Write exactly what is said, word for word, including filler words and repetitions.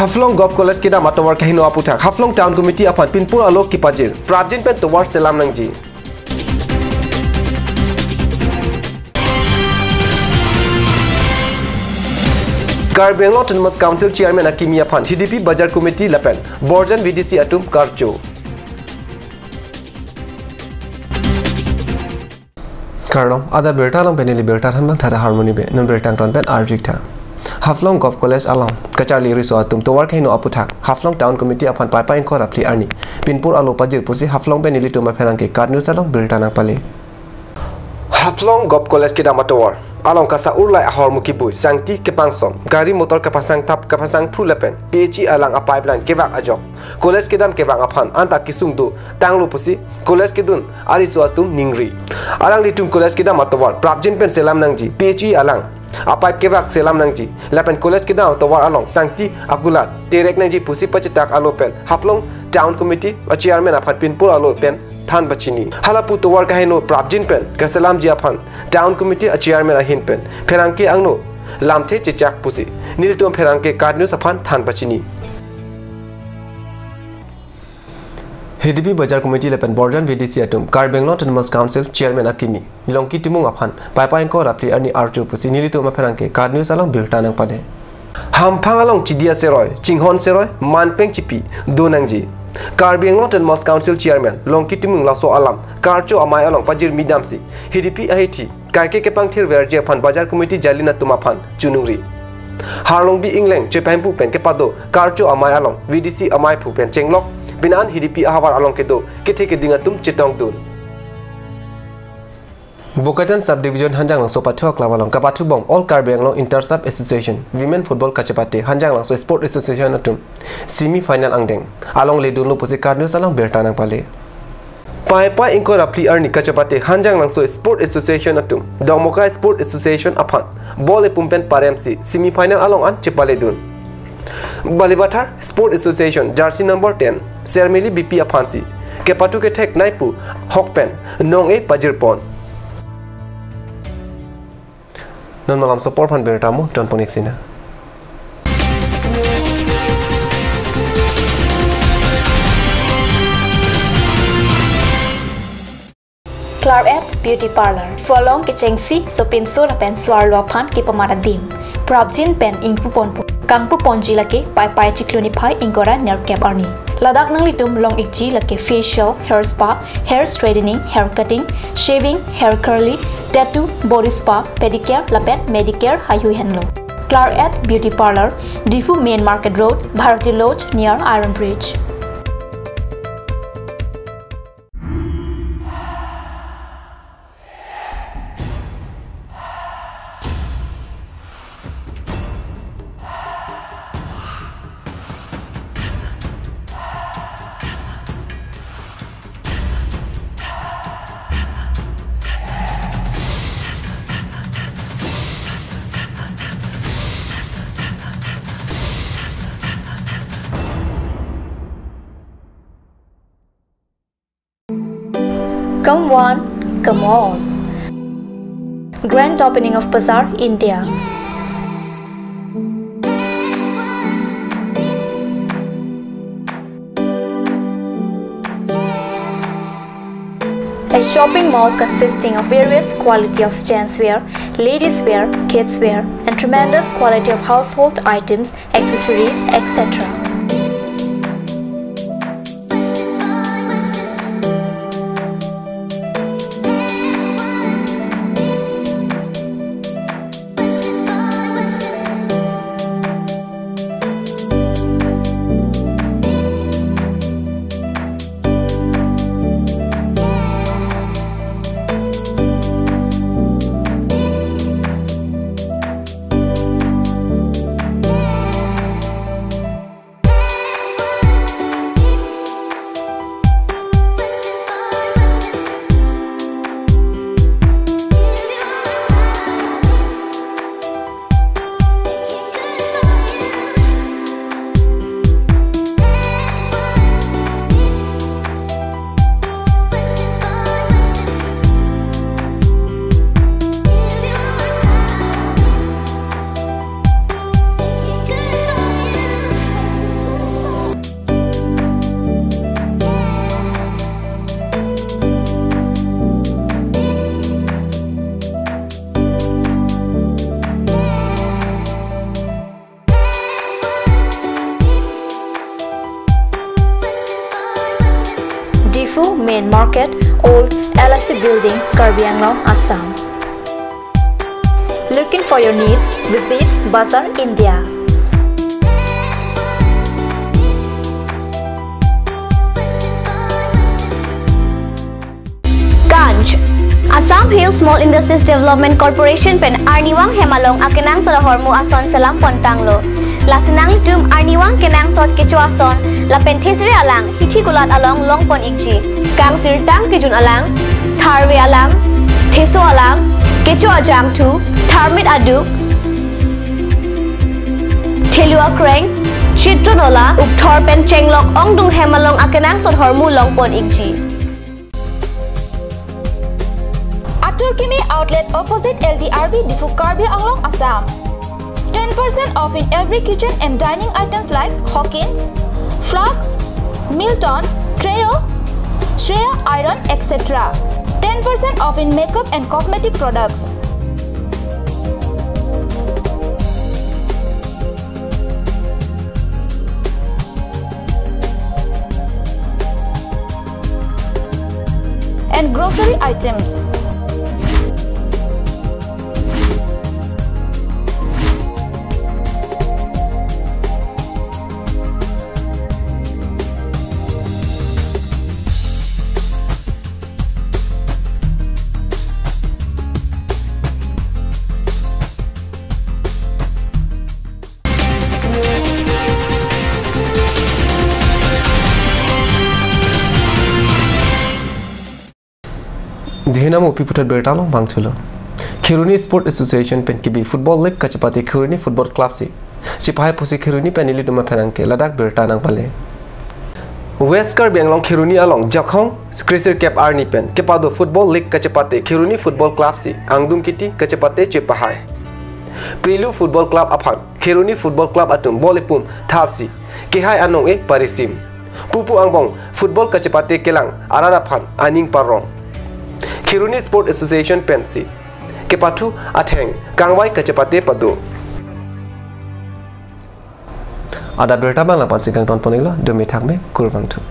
Haflong Govt College kedam atovar kaheno aputhak Haflong Town Committee aphan pinpur alo kepajir, prapjin pen tovar selam nangji. Karbi Anglong Autonomous Council Chairman akimi aphan H D P Bazar Committee lapen Borjan V D C atum karcho. Kardom, adap birta along pen neli birta thanbang thada Harmony Bey, non birta angton pen arjik tha. Haflong Govt College along kacharli riso atum tovar kaheno aputhak Haflong Town Committee aphan Paipai ingkoi ra phli arni pinpur alo pajir pusi Haflong pen nelitum apherangke KAT News along birta nangpale. Haflong Govt College kedam atovar along kasa urlai ahormu kebui, sangti kepangsong, gari motor kepasang thap kepasang phru lapen P H E alang a-pipeline kevak ajok college kedam kevang aphan anta kesung do tanglo pusi college kedun ariso atum ningri. Alanglitum college kedam atovar prapjin pen selam nangji, P H E alang a-pipe kevak selam nangji lapen college kedam atovar along sangti akulat terek nangji pusi pachetak alo pen Haflong Town Committee a-chairman aphan pinpur alo pen than pachini. Halapu tovar kaheno prapjin pen kaselamji aphan Town Committee a-chairman ahin pen pherangke angno lamthe chechak pusi nelitum pherangke KAT News aphan than pachini. H D P Bazar Committee lapen Borjan V D C atum Karbi Anglong Autonomous Council Chairman akimi Longki Timung aphan Paipai ingkoi ra phli arni archo pusi nelitum apherangke KAT News along birta nangpale. Hamphang along chidi aseroi, chinghon seroi, manpeng chipi do nangji. Karbi Anglong Autonomous Council Chairman Longki Timung laso alam karcho amei along pajirmi damsi H D P ahithi kaike kepangthir verji aphan Bazar Committee jalin atum aphan choningri. Harlongbi ingleng chepahempu pen kepado karcho amei along V D C amei phu pen chenglok pini an H D P ahavar along kedo kethe keding atum chetongdun. Bokajan Subdivision Hanjanglangso pathu aklam along kapathubom All Karbi Anglong Inter Sub Association, Women Football kachepate Hanjanglangso Sport Association atum semi final angdeng along ledunlo pusi KAT News along birta nangpale. Paipai ingkoi ra phli arni kachepate Hanjanglangso Sport Association atum Dongmoka Sport Association aphan ball epum pen paremsi semi final along an chepaledun. Balipathar Sport Association jersey number ten Sermili B P aphansi kepathu kethek naipu hok pen nong-e pajirpon. Non malam sopor aphan birta mo, don ponik sina. Claret Beauty Parlour. Folong kechengsi, sopinso lapen soarlo aphan kepamat adim. Prapjin pen ingpuponpo. Kangpuponji lake Paipai chiklo niphai ingkoi ra nerkep arni. Ladak nanglitum long-ikji lake facial, hair spa, hair straightening, hair cutting, shaving, hair curly, tattoo, body spa, pedicure lapen manicure heihui henlo. Claret Beauty Parlour, Diphu Main Market Road, Bharati Lodge near Iron Bridge. Come one, come all. Grand opening of Bazaar, India. A shopping mall consisting of various quality of gents wear, ladies wear, kids wear, and tremendous quality of household items, accessories, et cetera. Diphu Main Market, Old L I C Building, Karbi Anglong, Assam. Looking for your needs? Visit Bazar India. Kanch. Assam Hill Small Industries Development Corporation pen arnivang hem along akenangsot ahormu ason selam pon tanglo. Lasi nanglitum arnivang kenangsot kecho ason lapen thesere alang hithi kulat along long pon ikji. Kangsirtang kejun alang, tharve alang, theso alang, kecho ajangthu, tharmit aduk, thelu akreng, chitro nola, ukthor pen chenglok ongdung hem along akenangsot ahormu long pon ikji. Atur Kimi Outlet, opposite L D R B, Diphu, Karbi Anglong, Assam. Ten percent off in every kitchen and dining items like Hawkins, flasks, Milton, tray, Shreya iron, et cetera. Ten percent off in makeup and cosmetic products. And grocery items. Dihinam upi puthot birta along bang thulo. Kheroni Sport Association pen kebi Football League kachepate Kheroni Football Club si chepahai pusi Kheroni pen nelitum aphan anke ladak birta nangpale. West Karbi Anglong Kheroni along Jakhong krisirkep arni pen kepado Football League kachepate Kheroni Football Club si angdung kiti kachepate chepahai. Prilu Football Club aphan Kheroni Football Club atum ball epum thapsi kehai anong-e parisim. Pupu angbong football kachepate kelang arat aphan aning parong. Kheroni Sport Association pensi kepathu atheng kangvai kachepate pado. Adap birta bang lapu-ansi kangton pon iklo, dome thakme, kurvangthu.